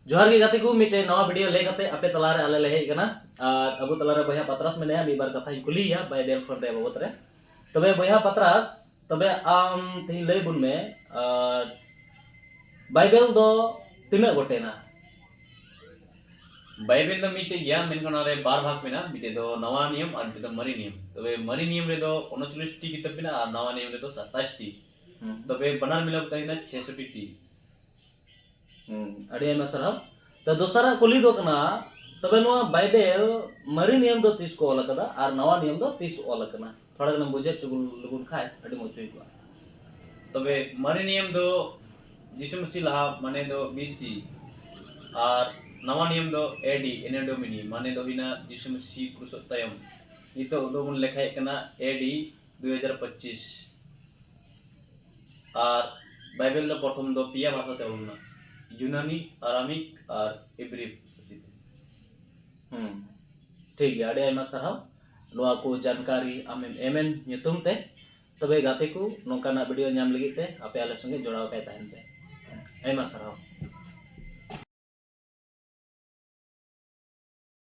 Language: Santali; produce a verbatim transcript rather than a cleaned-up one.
ᱡᱚᱦᱟᱨ ᱜᱮ ᱜᱟᱛᱮ ᱠᱚ, ᱢᱤᱫᱴᱮᱱ ᱱᱟᱣᱟ ᱵᱷᱤᱰᱤᱭᱳ ᱞᱟᱹᱭ ᱠᱟᱛᱮ ᱟᱯᱮ ᱛᱟᱞᱟᱨᱮ ᱟᱞᱮ ᱞᱮ ᱦᱮᱡ ᱟᱠᱟᱱᱟ᱾ ᱟᱨ ᱟᱵᱚ ᱛᱟᱞᱟᱨᱮ ᱵᱚᱭᱦᱟ ᱯᱟᱛᱨᱟᱥ ᱢᱮᱱᱟᱭᱟ, ᱢᱤᱫ ᱵᱟᱨ ᱠᱟᱛᱷᱟᱧ ᱠᱩᱞᱤᱭᱮᱭᱟ ᱵᱟᱭᱵᱮᱞ ᱠᱷᱚᱱ ᱨᱮ ᱵᱟᱵᱚᱫ ᱨᱮ᱾ ᱛᱚᱵᱮ ᱵᱚᱭᱦᱟ ᱯᱟᱛᱨᱟᱥ, ᱛᱚᱵᱮ ᱟᱢ ᱛᱮᱦᱮᱧ ᱞᱟᱹᱭ ᱵᱚᱱ ᱢᱮ, ᱟᱨ ᱵᱟᱭᱵᱮᱞ ᱫᱚ ᱛᱤᱱᱟᱹᱜ ᱜᱚᱴᱮᱱᱟ? ᱵᱟᱭᱵᱮᱞ ᱫᱚ ᱢᱤᱫᱴᱮᱡ ᱜᱮᱭᱟ, ᱢᱮᱱᱠᱷᱟᱱ ᱚᱱᱟᱨᱮ ᱵᱟᱨ ᱵᱷᱟᱜᱽ ᱢᱮᱱᱟᱜᱼᱟ᱾ ᱢᱤᱫᱴᱮᱡ ᱫᱚ ᱱᱟᱣᱟ ᱱᱤᱭᱚᱢ ᱟᱨ ᱢᱤᱫᱴᱮᱡ ᱫᱚ ᱢᱟᱨᱮ ᱱᱤᱭᱚᱢ᱾ ᱛᱚᱵᱮ ᱢᱟᱨᱮ ᱱᱤᱭᱚᱢ ᱨᱮᱫᱚ ᱩᱱᱩᱪᱚᱞᱞᱤᱥ ᱴᱤ ᱠᱤᱛᱟᱹᱵ ᱢᱮᱱᱟᱜᱼᱟ ᱟᱨ ᱱᱟᱣᱟ ᱱᱤᱭᱚᱢ ᱨᱮᱫᱚ ᱥᱟᱛᱟᱥ ᱴᱤ᱾ ᱦᱩᱸ᱾ ᱛᱚᱵᱮ ᱵᱟᱱᱟᱨ ᱢᱤᱞᱟᱹᱣ ᱠᱟᱛᱮ ᱦᱩᱭᱱᱟ ᱪᱷᱮᱥᱚᱴᱤ ᱴᱤ᱾ ᱦᱩᱸ, ᱟᱹᱰᱤ ᱟᱭᱢᱟ ᱥᱟᱨᱦᱟᱣ᱾ ᱛᱚ ᱫᱚᱥᱟᱨᱟᱜ ᱠᱩᱞᱤ ᱫᱚ ᱠᱟᱱᱟ, ᱛᱚᱵᱮ ᱱᱚᱣᱟ ᱵᱟᱭᱵᱮᱞ ᱢᱟᱨᱮ ᱱᱤᱭᱚᱢ ᱫᱚ ᱛᱤᱥ ᱠᱚ ᱚᱞ ᱟᱠᱟᱫᱟ ᱟᱨ ᱱᱟᱣᱟ ᱱᱤᱭᱚᱢ ᱫᱚ ᱛᱤᱥ ᱚᱞ ᱟᱠᱟᱱᱟ? ᱛᱷᱚᱲᱟ ᱜᱟᱱᱮᱢ ᱵᱩᱡᱷᱟᱹᱣ ᱦᱚᱪᱚ ᱞᱮᱵᱚᱱ ᱠᱷᱟᱡ ᱟᱹᱰᱤ ᱢᱚᱡᱽ ᱦᱩᱭ ᱠᱚᱜᱼᱟ᱾ ᱛᱚᱵᱮ ᱢᱟᱨᱮ ᱱᱤᱭᱚᱢ ᱫᱚ ᱡᱤᱥᱩ ᱢᱟᱹᱥᱤ ᱞᱟᱦᱟ, ᱢᱟᱱᱮ ᱫᱚ ᱵᱤ ᱥᱤ, ᱟᱨ ᱱᱟᱣᱟ ᱱᱤᱭᱚᱢ ᱫᱚ ᱮ ᱰᱤ, ᱮᱱᱮ ᱰᱳᱢᱤᱱᱤ, ᱢᱟᱱᱮ ᱫᱚ ᱦᱩᱭᱱᱟ ᱡᱤᱥᱩ ᱢᱟᱹᱥᱤ ᱠᱨᱩᱥᱚᱜ ᱛᱟᱭᱚᱢ᱾ ᱱᱤᱛᱚᱜ ᱫᱚᱵᱚᱱ ᱞᱮᱠᱷᱟᱭᱮᱫ ᱠᱟᱱᱟ ᱮ ᱰᱤ ᱫᱩᱭ ᱦᱟᱡᱟᱨ ᱯᱚᱸᱪᱤᱥ᱾ ᱟᱨ ᱵᱟᱭᱵᱮᱞ ᱫᱚ ᱯᱨᱚᱛᱷᱚᱢ ᱫᱚ ᱯᱮᱭᱟ ᱵᱷᱟᱥᱟ ᱛᱮ ᱚᱞ ᱞᱮᱱᱟ, ᱭᱩᱱᱟᱱᱤ, ᱟᱨᱟᱢᱤᱠ ᱟᱨ ᱤᱵᱨᱤ ᱯᱟᱹᱨᱥᱤ ᱛᱮ᱾ ᱦᱩᱸ, ᱴᱷᱤᱠ ᱜᱮᱭᱟ, ᱟᱹᱰᱤ ᱟᱭᱢᱟ ᱥᱟᱨᱦᱟᱣ ᱱᱚᱣᱟ ᱠᱚ ᱡᱟᱱᱠᱟᱨᱤ ᱟᱢᱮᱢ ᱮᱢᱮᱱ ᱧᱩᱛᱩᱢ ᱛᱮ᱾ ᱛᱚᱵᱮ ᱜᱟᱛᱮ ᱠᱚ, ᱱᱚᱝᱠᱟᱱᱟᱜ ᱵᱷᱤᱰᱤᱭᱳ ᱧᱟᱢ ᱞᱟᱹᱜᱤᱫ ᱛᱮ ᱟᱯᱮ ᱟᱞᱮ ᱥᱚᱸᱜᱮ ᱡᱚᱲᱟᱣ ᱠᱟᱭ ᱛᱟᱦᱮᱱ ᱯᱮ᱾ ᱟᱭᱢᱟ ᱥᱟᱨᱦᱟᱣ᱾